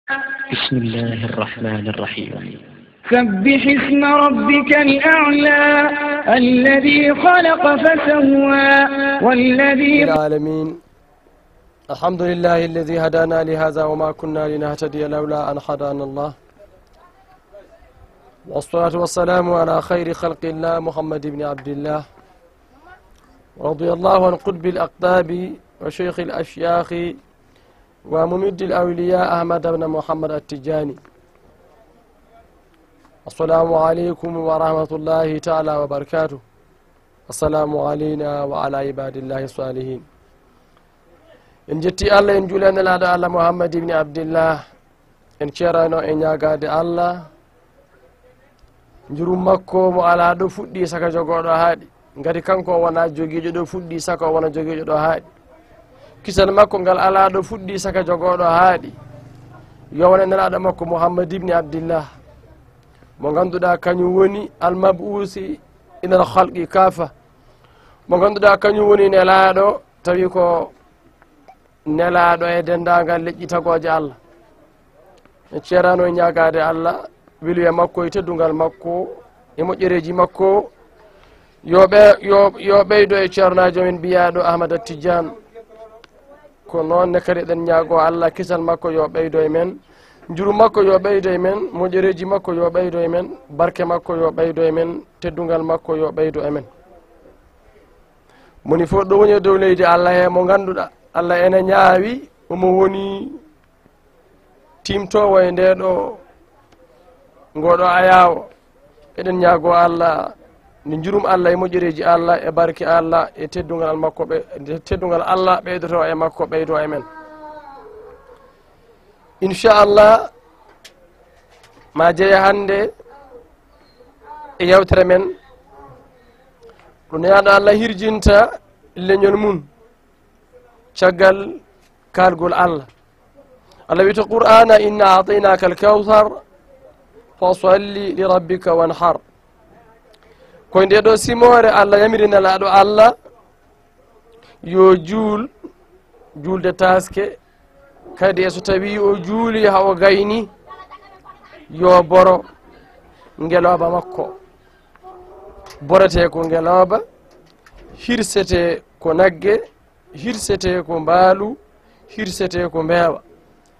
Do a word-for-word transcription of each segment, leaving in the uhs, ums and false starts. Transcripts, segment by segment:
بسم الله الرحمن الرحيم. سبح اسم ربك الأعلى الذي خلق فسوى والذي العالمين. الحمد لله الذي هدانا لهذا وما كنا لنهتدي لولا أن هدانا الله. والصلاة والسلام على خير خلق الله محمد بن عبد الله. رضي الله عن قطب الأقطاب وشيخ الأشياخ وممد الأولياء أحمد بن محمد التجاني. السلام عليكم ورحمة الله تعالى وبركاته. السلام علينا وعلى عباد الله الصالحين. En jetti Allah, en juuli e Nelaaɗo Allah Muhammad ibn Abdillah. En ceerano e ñaagaade Allah, njurum makko mo alaa ɗo fuɗɗi saka jogooɗo haaɗi. Ngati kanko o wonaa jogiijo ɗo fuɗɗi saka o wona jogiijo ɗo haaɗi. Kisal makko ngal alaa ɗo fuɗɗi saka jogooɗo haaɗi. Yo wone Nelaaɗo makko Muhammad ibn Abdillah, mo ngannduɗaa kañum woni almabuusi ilal khalqi kaafa, mo ngannduɗaa kañum woni Nelaaɗo tawi ko Nelaaɗo e denndaangal leƴƴi tagooje Allah. En ceerano e ñaagaade Allah, weluya makko e teddungal makko e moƴƴereeji makko, yo ɓe-, yo, yo ɓeydo e ceernaajo men mbiyaaɗo Ahmada Tijaan. Ko noon ne kadi eɗen ñaagoo Allah kisal makko yo ɓeydo e men, njuru makko yo ɓeydo e men, moƴƴereeji makko yo ɓeydo e men, barke makko yo ɓeydo e men, teddungal makko yo ɓeydo e men. Moni fof ɗo woni e dow leydi Allah he mo ngannduɗaa Allah ene ñaawi omo woni tiimtoowo e ndee ɗo, ngoo ɗo ayaawo. Eɗen ñaagoo Allah, nde njurum Allah e moƴƴereeji Allah e barke Allah e teddungal makko ɓe-, nde teddungal Allah ɓeydoto e makko ɓeydo e men. Inchallah, ma jeya hannde e yewtere men, ɗo Nelaaɗo Allah hirjinta leñol mum caggal kaalgol Allah. Allah wi to Qur'aana, "Inna a'taynaka al-kawthar, fa salli li rabbika wanhar." Ko e ndee ɗo simoore Allah yamiri Nelaaɗo Allah yo juul, juulde taaske, kadi e so tawii o juuli haa o gayni, yo boro ngelooba makko. Boretee ko ngelooba, hirsetee ko nagge, hirsetee ko mbaalu, hirsetee ko mbeewa.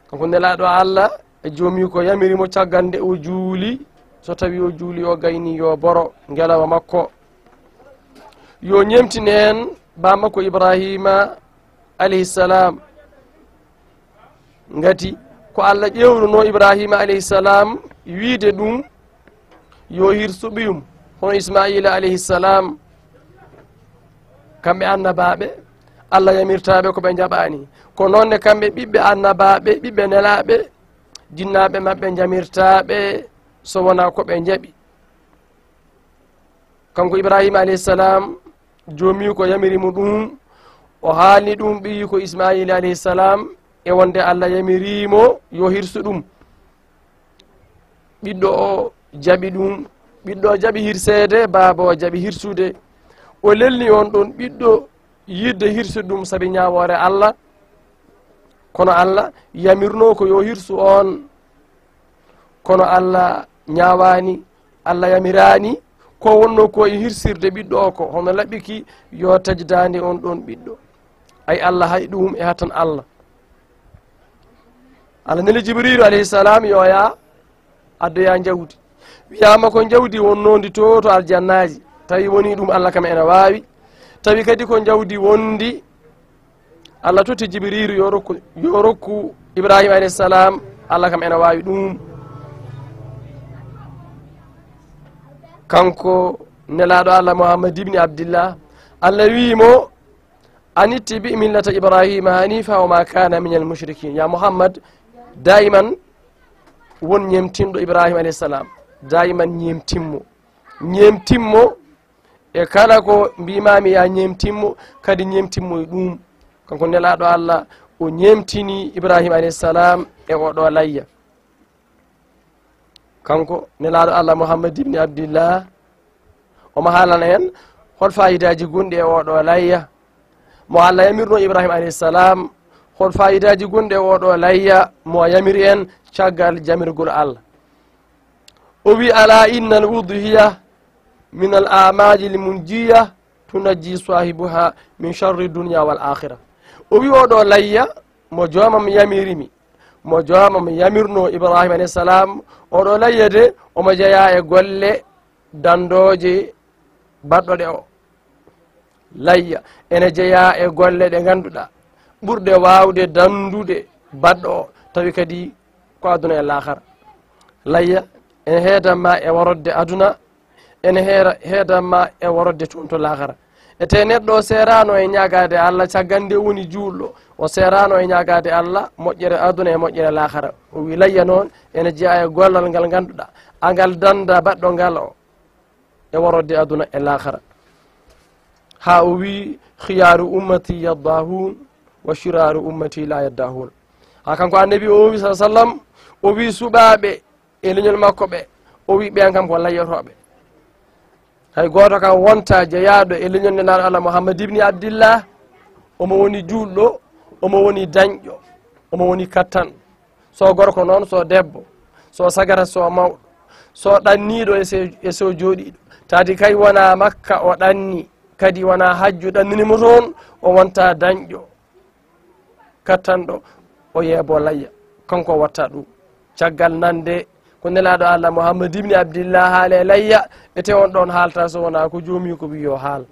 Kanko Nelaaɗo Allah, e Joomi ko yamiri mo caggal nde o juuli, so tawii o juuli o gayni yo boro ngelooba makko. Yo ñeemtin heen baa makko Ibraahiima alayhi salaam. Ngati ko Allah ƴeewruno Ibraahiima alayhi salaam wiide ɗum yo hirsu ɓiyum, hono Ismaa'iila alayhi salaam. Kamɓe annabaaɓe, Allah yamirtaaɓe ko ɓe njaɓaani. Ko noon ne kamɓe ɓiɓɓe annabaaɓe, ɓiɓɓe nelaaɓe, jinnaaɓe maɓɓe njamirtaaɓe so wonaa ko ɓe njaɓi. Kanko Ibraahiima alayhi salaam, Joomi ko yamiri mo ɗum, o haalni ɗum ɓiyi ko Ismaa'iila alayhi salaam, e wonde Allah yamiri mo yo hirsu ɗum. Ɓiɗɗo o jaɓi ɗum, ɓiɗɗo o jaɓi hirseede, baaba o jaɓi hirsude. O lelni on ɗon ɓiɗɗo yiɗde hirsude ɗum sabi ñaawoore Allah. Kono Allah yamirno ko yo hirsu on. Kono Allah ñaawaani, Allah yamiraani ko wonno ko e hirsirde ɓiɗɗo o ko, hono laɓɓiki yo taƴ daande on ɗon ɓiɗɗo. Ay Allah hay ɗum e hatan Allah. Allah neli Jibriilu alayhi salaam yo yaa addoya njawdi. Wiyaama ko njawdi wonnoondi to, to aljannaaji. Tawi woni ɗum Allah kam ena waawi. Tawi kadi ko njawdi wondi. Allah totti Jibriilu yo rokku, yo rokku Ibraahiima alayhi salaam. Allah kam ena waawi ɗum. Kanko nelaaɗo Allah Muhammad ibni Abdillah, Allah wii mo, "An ittabi' millata Ibraahiima haniifa wa maa kaana minal mushrikiin." Ya Muhammad, daiman won ñeemtinɗo Ibraahiima alayhi salaam. Daiman ñeemtin mo. Ñeemtin mo e kala ko mbiimaami ya ñeemtin mo, kadi ñeemtin mo e ɗum. Kanko nelaaɗo Allah, o ñeemtini Ibraahiima alayhi salaam e oo ɗoo layya. Kanko nelaaɗo Allah Muhammad ibni Abdillah, omo haalana en hol faayidaaji gonɗi e oo ɗoo layya mo Allah yamirno Ibraahiima alayhi salaam, Hol faayidaaji gonɗi e oɗo layya mo yamiri en caggal jamirgol Allah? O wi: "Ala innal udhiya min al amali l munjiya, tunajji sahibuha min sharri dunya wal akhira." O wi: "Oɗo layya mo joomam yamiri mi, mo joomam yamirno Ibrahima alayhi salam, oɗo layya de omo jeyaa e golle dandooje baɗɗo ɗe o." Layya ene jeyaa e golle ɗe ngannduɗaa ɓurɗe waawde danndude baɗɗo o, tawi kadi ko aduna e laakara. Layya ene heedan ma e warodde aduna, ene heera-, heedan ma e warodde toon to laakara. E te neɗɗo o seeraano e ñaagaade Allah, caggal nde woni juulɗo, o seeraano e ñaagaade Allah moƴƴere aduna e moƴƴere laakara. O wi layya noon ene jeyaa e gollal ngal ngannduɗaa, angal dannda baɗɗo ngal o e warodde aduna e laakara. Haa o wi: "Khiyaaru ummati yaddahun, wa shiraaru ummati la yaddahun." Haa kanko annabi o wi, sallallahu alaihi wasallam, o wi suɓaaɓe e leñol makko ɓe, o wi ɓeen kam ko layyotooɓe. Hay gooto kam wonta jeyaaɗo e leñol Nelaaɗo Allah Muhammad ibni Abdillah, omo woni juulɗo, omo woni dañƴo, omo woni kattan. So gorko noon, so debbo, so sagata, so mawɗo, so ɗanniiɗo e se-, e so jooɗiiɗo. Tadi kay wonaa Makka o ɗanni, kadi wonaa hajju ɗannini mo toon, o wonta dañƴo, kattanɗo, o yeebo layya. Kanko watta ɗum. Caggal nande ko Nelaaɗo Allah Muhammad ibni Abdillah haale layya, e te on ɗoon haalta so wonaa ko joomi ko wi yo haal.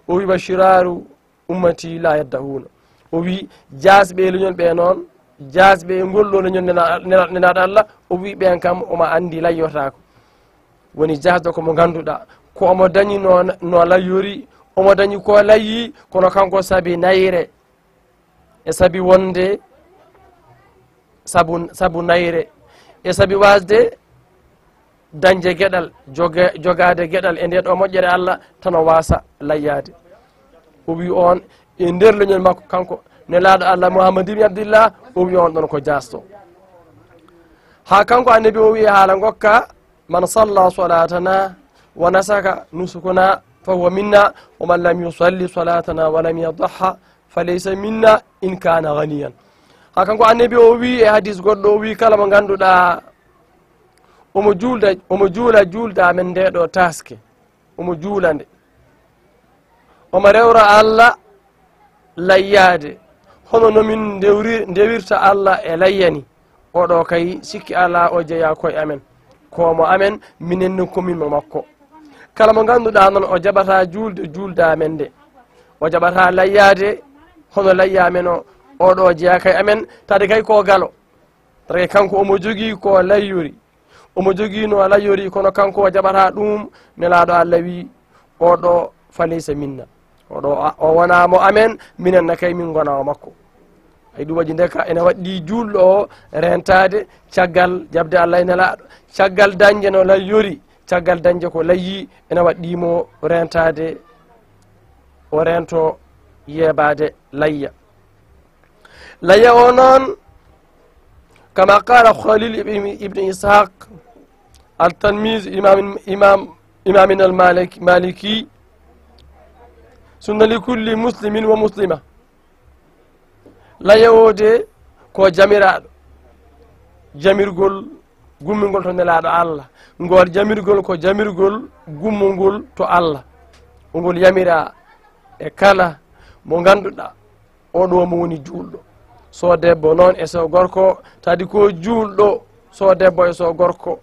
O wi: "Wa shiraaru ummati la yaddahuna." O wi jaasɓe e leñol ɓe noon, jaasɓe e ngol ɗo leñol nena-, nena-, nenaaɗo Allah, o wi ɓeen kam omo anndi layyotaako. Woni jaasɗo ko mo ngannduɗaa, ko omo dañi no, no layyori, omo dañi ko layyi, kono kanko sabi nayre, e sabi wonde sabu, sabu nayre, e sabi waasde dañde geɗal, joge-, jogaade geɗal e nde ɗo moƴƴere Allah, tan o waasa layyaade. O wi on e nder leñol makko kanko Nelaaɗo Allah Muhammad ibn Abdillah, o wi on ɗon ko jaasto. Haa kanko annabi o wi e haala ngokka: "Man salla salatana wa nasaka nusukuna fa huwa minna, wa man lam yusalli salatana wa lam yadhha fa laysa minna in kana ghaniyan." Haa kanko annabi o wi e hadis goɗɗo, o wi: "Kala mo ngannduɗaa omo juulda, omo juula juulde amen nde ɗo taaske, omo juula nde, omo rewra Allah layyaade, hono no min ndewri-, ndewirta Allah e layya ni, oɗo kay sikki alaa o jeyaa koye amen, ko mo amen, minen ne ko min mo makko. Kala mo ngannduɗaa noon o jaɓataa juulde juulde amen nde, o jaɓataa layyaade hono layya amen o, oɗo jeyaa kay amen, tade kay ko galo." Tade kanko omo jogii ko layyori, omo jogii no layyori, kono kanko o jaɓataa ɗum. Nelaaɗo Allah wi: "Oɗo fa laysa minna." Oɗo a-, o wonaa mo amen, minen na kay min ngona o makko. Ay ɗum waɗi ndeka ene waɗɗi juulɗo o reentaade caggal jaɓde Allah e Nelaaɗo, caggal dañde no layyori, caggal dañde ko layyi, ene waɗɗi mo reentaade, o reento yeebaade layya. Layya o noon, kama qala Khalil ibn, ibn Ishaq al-Tanmiz, imam, imam, imamina al-Malik-, Maliki: "Sunna li kulli muslimin wa muslima." Layya o de ko jamiraaɗo, jamirgol gummingol to Nelaaɗo Allah. Ngol jamirgol ko jamirgol gummongol to Allah. Ngol yamira e kala mo ngannduɗaa, oɗo mo woni juulɗo. So debbo noon e so gorko, tadi ko juulɗo, so debbo e so gorko.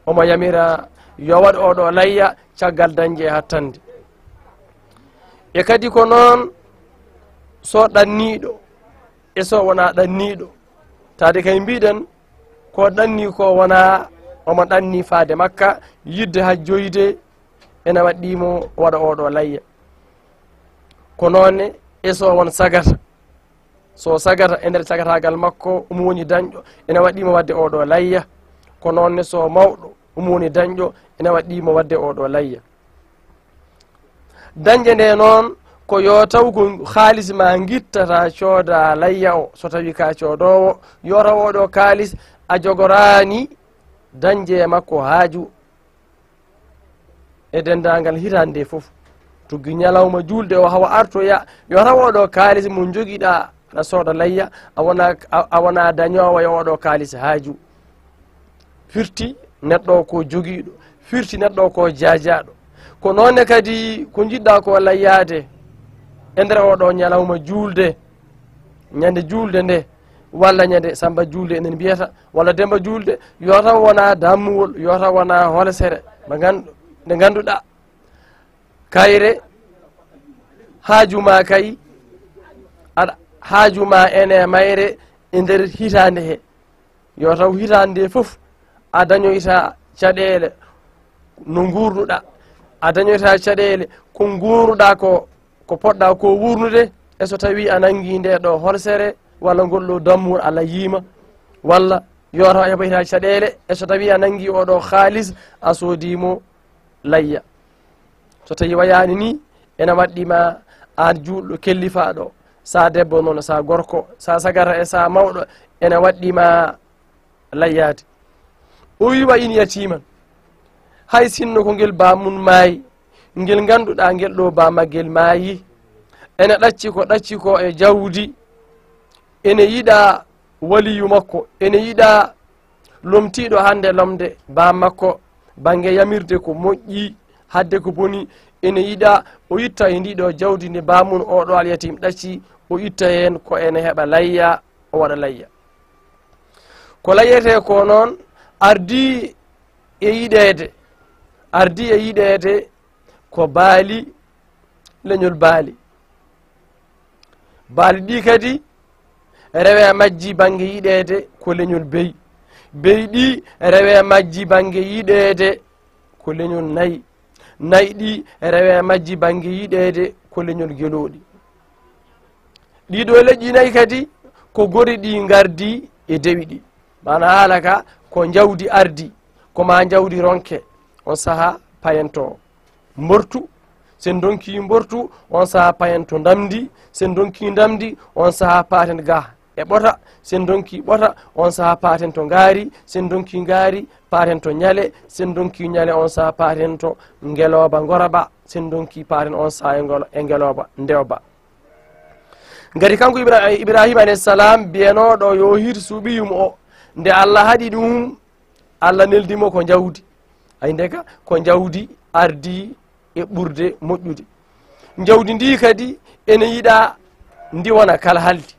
Omo yamira yo waɗ oɗo layya caggal dañde e hattande. E kadi ko noon so ɗanniiɗo e so wonaa ɗanniiɗo. Tadi kay mbiɗen ko ɗanni ko wonaa omo ɗanni faade Makka, yiɗde hajjoyde, ene waɗɗii mo waɗa oɗo layya. Ko noon ne e so won sagata. So sagata e nder sagataagal makko, omo woni dañɗo, ene waɗɗii mo waɗde oɗo layya. Ko noon ne so mawɗo, omo woni dañɗo, ene waɗɗii mo waɗde oɗo layya. Dañde nde noon, ko yo taw ko haalis ma ngittata cooda layya o. So tawi ka coodoowo, yo taw oɗo kaalis a jogoraani dañde e makko haaju e denndaangal hitaande nde fof. Tuggi ñalawma juulde o hawa artoya, yo taw oɗo kaalis mo jogiɗa aɗa sooda layya, a wona, a, a wona dañoowo e oɗo kaalis haaju. Firti neɗɗo ko jogiiɗo, firti neɗɗo ko jaajaaɗo. Ko noon ne kadi ko njiɗɗa ko layyaade e nder oɗo ñalawma juulde, ñande juulde nde, walla ñande Samba juulde enen mbiyata, walla Demba juulde, yo taw wona dammuwol, yo taw wona holsere, mo gandu-, nde ngannduɗaa kayre, haaju ma kay, aɗa, haaju ma ene mayre e nder hitaande he. Yo taw hitaande nde fof a dañoyta caɗeele no nguurnuɗa, a dañoyta caɗeele ko nguurnuɗa ko, ko poɗɗa ko wuurnude, e so tawi a nangi nde ɗo holsere walla ngol ɗo dammuwol a layyima, walla yo taw a heɓoyta caɗeele, e so tawi a nangi oɗo haalis a soodimo layya. So tawi wayaani ni, ene waɗɗi ma aan juulɗo kellifaaɗo, sa debbo noon, sa gorko, sa sagata e sa mawɗo, ene waɗɗi ma layyaade. O wi: "Wa in yatiman." Hay sinno ko ngel baamum maayi, ngel ngannduɗaa ngel ɗo baamaggel maayi, ene ɗacci ko ɗacci ko e jawdi, ene yiɗa waliyu makko, ene yiɗa lomtiiɗo hannde lomde baam makko, bannge yamirde ko moƴƴi, hadde ko boni, ene yiɗa o itta e ndiɗo jawdi ndi baamum oɗo alyatim ɗacci, o itta heen ko ene heɓa layya, o waɗa layya. Ko layyetee ko noon ardii e yiɗeede, ardii e yiɗeede ko baali, leñol baali. Baali ɗi kadi rewe majji bannge yiɗeede ko leñol beyi. Beyi ɗi rewe majji bannge yiɗeede ko leñol nayi. Nayi ɗi rewe majji bannge yiɗeede ko leñol gelooɗi. Ɗiɗo leƴƴi nayi kadi ko gori ɗi ngardi e dewi ɗi. Maana haala ka ko njawdi ardi, ko ma njawdi ronke, on saha payento mbortu. Sen donki mbortu, on saha payento ndamdi. Sen donki ndamdi, on saha paten ga e ɓota. Sen donki ɓota, on saha paten to ngaari. Sen donki ngaari, paten to ñale. Sen donki ñale, on saha paten to ngelooba ngoraba. Sen donki paten on saha e ngolo-, e ngelooba ndewba. Ngati kanko Ibra-, Ibrahima alayhi salam, biyanooɗo yo hirsu ɓiyum o, nde Allah haɗi ɗum, Allah neldi mo ko njawdi. Ay ndeka, ko njawdi ardi e ɓurde moƴƴude. Njawdi ndi kadi ene yiɗa ndi wona kalhaldi.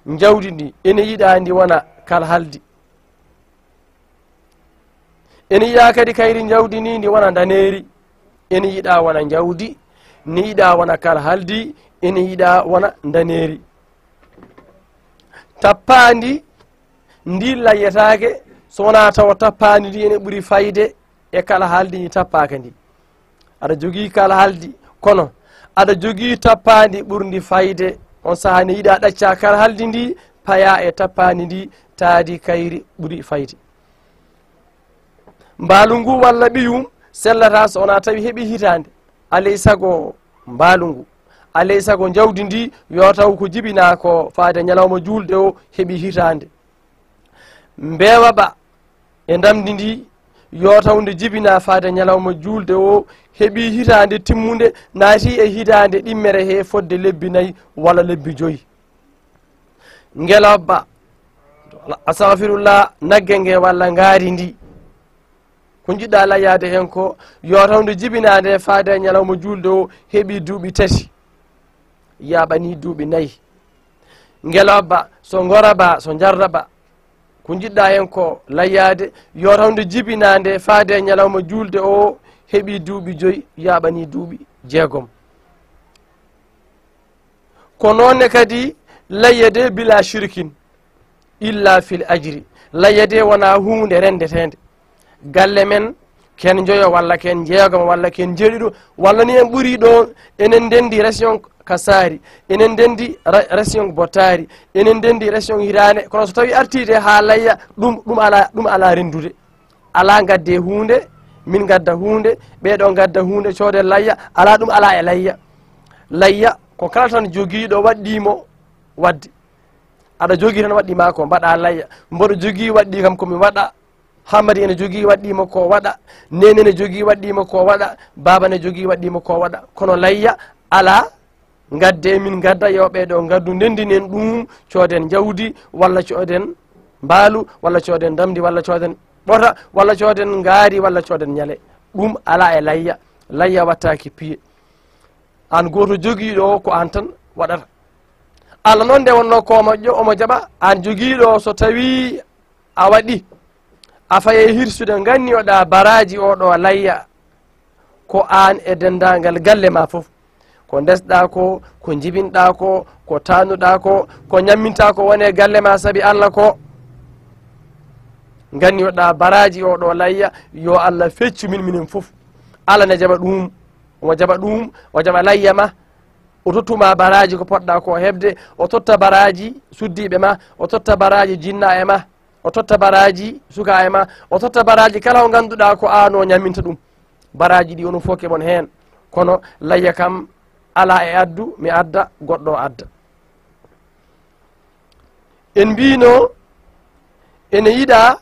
Njawdi ndi ene yiɗa ndi wona kalhaldi. Ene yiɗa kadi kayri njawdi ndi ndi wona ndaneeri. Ene yiɗa wona njawdi, ne yiɗa wona kalhaldi, ene yiɗa wona ndaneeri. Tappaandi ndi layyetaake so wonaa tawa tappaandi ndi ene ɓuri fayde e kalhaldi ndi tappaaka ndi. Aɗa jogii kalhaldi, kono aɗa jogii tappaandi ɓurndi fayde. On sahaa ne yiɗa ɗacca kalhaldi ndi, paya e tappaandi ndi, taadi kayri ɓuri fayde. Mbaalu ngu walla ɓiyum sellata so wonaa tawi heɓi hitaande. Alay sago mbaalu ngu, alay sago njawdi ndi, yo taw ko jibinaa ko faade ñalawma juulde o heɓi hitaande. Mbeewa ba e ndamndi ndi, yo taw nde jibinaa faade ñalawma juulde o heɓi hitaande timmunde, naati e hitaande ɗimmere he fodde lebbi nayi walla lebbi joyi. Ngelobba, astahfirullah, nagge nge walla ngaari ndi. Ko njiɗɗa layyaade heen ko, yo taw nde jibinaa nde faade e ñalawma juulde o heɓi duuɓi tati, yaaɓanii duuɓi nayi. Ngelobba, so ngoraba, so njarraba, ko njiɗɗa heen ko layyaade, yo taw nde jibinaa nde faade e ñalawma juulde o heɓi duuɓi joyi, yaaɓanii duuɓi jeegom. Ko noon ne kadi layyade bila shirkin, illa fil ajri. Layyade wonaa huunde renndeteende. Galle men, ken njoyo walla ken jeegom walla ken jeeɗiɗo, walla ni en ɓuri ɗo, enen ndenndi région Kasaari, enen ndenndi ra-, région Bottaari, enen ndenndi région Hiraane, kono so tawi artiide haa layya, ɗum, ɗum alaa, ɗum alaa renndude. Alaa ngadde huunde, min ngadda huunde, ɓeeɗo ngadda huunde, cooden layya, alaa ɗum alaa e layya. Layya ko kala tan jogiiɗo waɗɗii mo waɗde. Aɗa jogii tan waɗɗii ma ko mbaɗa layya. Mboɗo jogii waɗɗii kam ko mi waɗa. Hammadi ene jogii waɗɗiima ko waɗa, neene ene jogii waɗɗiima ko waɗa, baaba ene jogii waɗɗiima ko waɗa. Kono layya alaa, ngadde min ngadda, yo ɓee ɗoo ngaddu, ndenndinen ɗum, cooden jawdi, walla cooden mbaalu, walla cooden ndamndi, walla cooden ɓota, walla cooden ngaari, walla cooden ñale. Ɗum alaa e layya. Layya wattaaki piye. Aan gooto jogiiɗo o, ko aan tan waɗata. Allah noon nde wonnoo ko moƴƴo, omo jaɓa. Aan jogiiɗo o, so tawii a waɗi, a faye hirsude nganniyoɗaa baraaji oo ɗoo layya, ko aan e denndaangal galle ma fof. Ko ndesɗaa ko, ko njibinɗaa ko, ko taanuɗaa ko, ko ñammintaa ko woni e galle ma sabi Allah ko. Nganniyoɗaa baraaji oo ɗoo layya, yo Allah feccu min minen fof. Allah ne jaɓa ɗum, omo jaɓa ɗum, o jaɓa layya ma. O tottuma baraaji ko potɗaa ko heɓde, o totta baraaji suddiiɓe ma, o totta baraaji jinnaa e ma, o totta baraaji sukaa e ma, o totta baraaji kala ko ngannduɗaa ko aan o ñamminta ɗum. Baraaji ɗi onon fof keɓon heen, kono layya kam alaa e addu, mi adda, goɗɗo o adda. En mbiino ene yiɗaa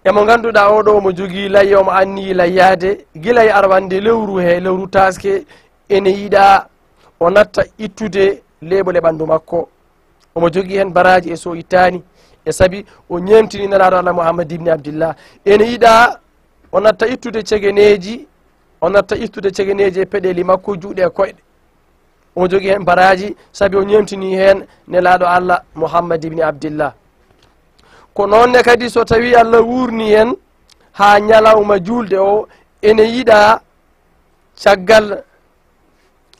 e mo ngannduɗaa oo ɗoo omo jogii layya, omo anniyi layyaade gila e arwannde lewru he, lewru taaske, ene yiɗaa o natta ittude leeɓol e ɓanndu makko. Omo jogii heen baraaji e so ittaani, e sabi o ñeemtini Nelaaɗo Allah Muhammad ibni Abdillah. Ene yiɗaa o natta ittude cegeneeji, o natta ittude cegeneeji e peɗeeli makko, juuɗe e koyɗe. Omo jogii heen baraaji, sabi o ñeemtini heen Nelaaɗo Allah Muhammad ibni Abdillah. Ko noon ne kadi, so tawii Allah wuurni en haa ñalawma juulde o, ene yiɗaa caggal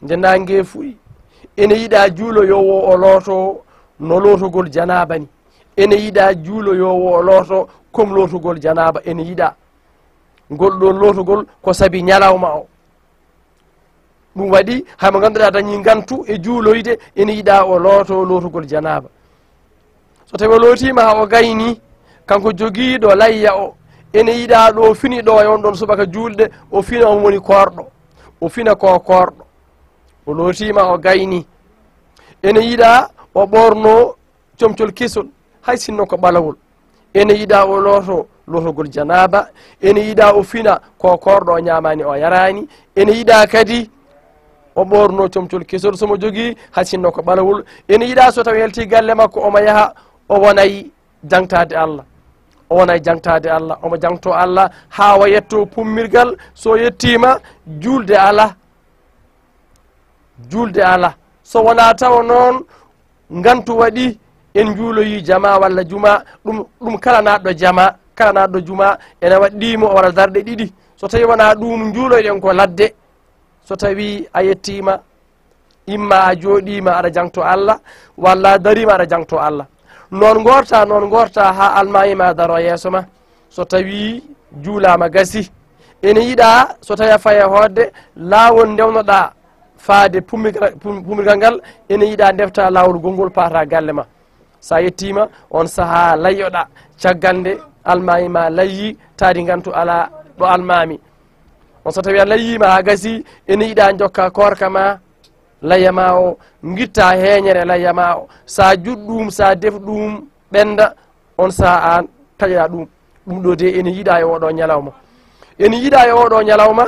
nde naange fuɗi, ene yiɗaa juuloyoowo o looto no lootogol janaaba ni. Ene yiɗaa juuloyoowo o looto comme lootogol janaaba, ene yiɗaa. Ngol ɗoon lootogol ko sabi ñalawma o. Ɗum waɗi, hay mo ngannduɗaa dañii ngantu e juuloyde, ene yiɗaa o looto lootogol janaaba. So tawii o lootiima haa o gayni, kanko jogiiɗo layya o, ene yiɗaa ɗo o fini ɗo e on ɗon subaka juulɗe, o fina omo woni koorɗo, o fina ko koorɗo. O lootiima o gayni. Ene yiɗaa o ɓoorno comcol kesol, hay sinno ko ɓalawol. Ene yiɗaa o looto lootogol janaaba. Ene yiɗaa o fina ko koorɗo, o ñaamaani, o yaraani. Ene yiɗaa kadi o ɓoorno comcol kesol, so mo jogii, hay sinno ko ɓalawol. Ene yiɗaa so tawi yalti galle makko, omo yaha, o wonay jaŋtaade Allah. O wonay jaŋtaade Allah, omo jaŋtoo Allah haa o yettoo pummirgal. So yettiima, juulde alaa. Juulde alaa. So wonaa tawa noon ngantu waɗi en njuuloyii jamaa walla jumaa, ɗum, ɗum kala naatɗo jamaa, kala naatɗo jumaa ene waɗɗii mo o waɗa darɗe ɗiɗi. So tawii wonaa ɗum, njuuloyɗen ko ladde. So tawii a yettiima, imma a jooɗiima aɗa jaŋtoo Allah, walla a dariima aɗa jaŋtoo Allah. Noon ngoortaa, noon ngoortaa haa almaami ma daroo yeeso ma. So tawii juulaama gasii, ene yiɗaa so tawii a fayi e hootde, laawol ndewnoɗaa faade pummirgal, pum-, pummirgal ngal, ene yiɗaa ndeftaa laawol gongol paataa galle ma. So a yettiima, oon sahaa layyoɗaa, caggal nde almaami ma layyii, taadi ngantu alaa ɗo almaami. On so tawii a layyiima haa gasii, ene yiɗaa njokkaa koorka ma, layya ma o, ngittaa heeñere layya ma o. So a juɗ ɗum, so a def ɗum ɓennda, on sahaa aan taƴoɗaa ɗum. Ɗum ɗo de ene yiɗaa e oo ɗoo ñalawma. Ene yiɗaa e oo ɗoo ñalawma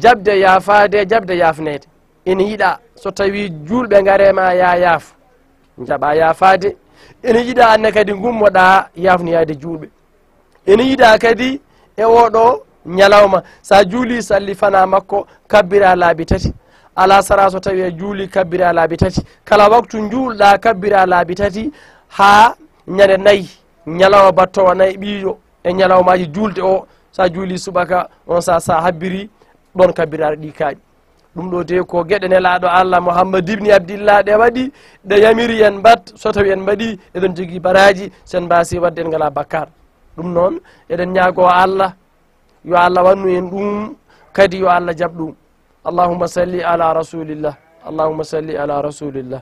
jaɓde yaafaade, jaɓde yaafneede. Ene yiɗaa so tawii juulɓe ngaree ma, yaa yaaf, njaɓaa yaafaade. Ene yiɗaa aan ne kadi ngummoɗaa yaafnoyaade juulɓe. Ene yiɗaa kadi e oo ɗoo ñalawma, so a juulii salli fanaa makko, kabbiraa laabi tati. Alaa sara so tawii a juulii, kabbiraa laabi tati. Kala waktu njuulɗaa, kabbiraa laabi tati haa ñande nayi, ñalawma battoowo nayi ɓiijo e ñalawmaaji juulde o. So a juulii subaka, on sahaa, so a habbirii, ɗoon kabbiraare ɗi kaaɗi. Ɗum ɗo de ko geɗe Nelaaɗo Allah Muhammad ibni Abdillah ɗe waɗi, ɗe yamiri en mbaɗ. So tawii en mbaɗii, eɗen jogii baraaji, so en mbaasii waɗde, en ngalaa bakkaar. Ɗum noon, eɗen ñaagoo Allah, yo Allah wannu en ɗum, kadi yo Allah jaɓ ɗum. Allahumma salli ala rasulillah. Allahumma salli ala rasulillah.